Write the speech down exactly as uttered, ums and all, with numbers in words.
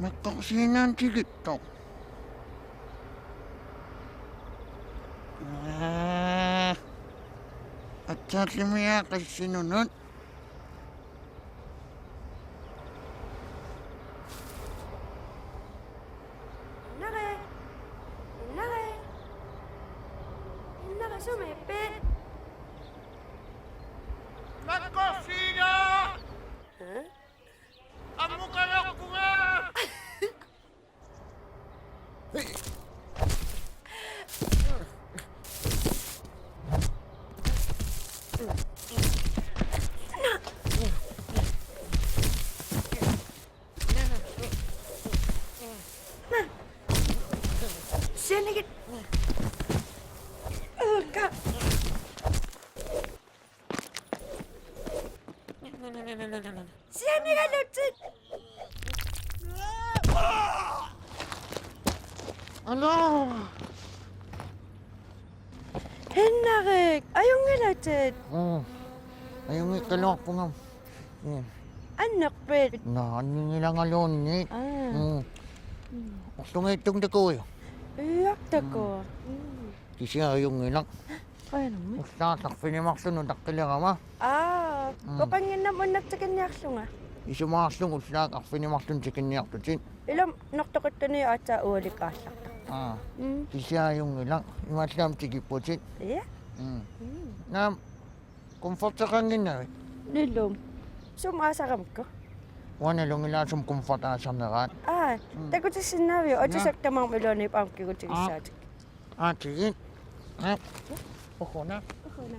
Nakkorsiinaanngitsoq. Aa. Atsaallumiaat qassinunut. Innare! Innare! Innare, sumiippit? Nakkorsiinaaq! Haa? Ammukalerpunga! Sianerigit. Uka. Sianeralutit. Aluu. Innarik, ajunngilatit? Mm. Ajunngikkaluarpunga. Mm. Annerpit? Naa, anninngilangaluunniit. Aa. Mm. Mm. Orlunngitsunnguit takuuk? Iiak, takuuk. Mm. Kisianni ajunngilaq. Qujanarmi. Ullaaq arfineq-marlunut utaqqilerama. Aa, mm. Koqannginnama unnukkut tikinniarlunga. Isumaarlunga ullaaq arfineq-marlunut tikinniartutit. Ilumut nortoquttunik aatsaat ualikkut aallartarpoq. Aa. Mm. Kisianni ajunngilaq. Imaallaat tikipputit. Ja. Mm. Mm. Naamik, komforteqannginnavit? Ilumut. Sumut aasaramikku? Uanga nalunngilara sumut komfort aasarneraat. Aa, mm. Takutissinnaaviuk? Naa. Atisat tamarmik iluanni aamma kigutigissaatit. Aa. Aatigit. Aa. Uhuna. Uhuna.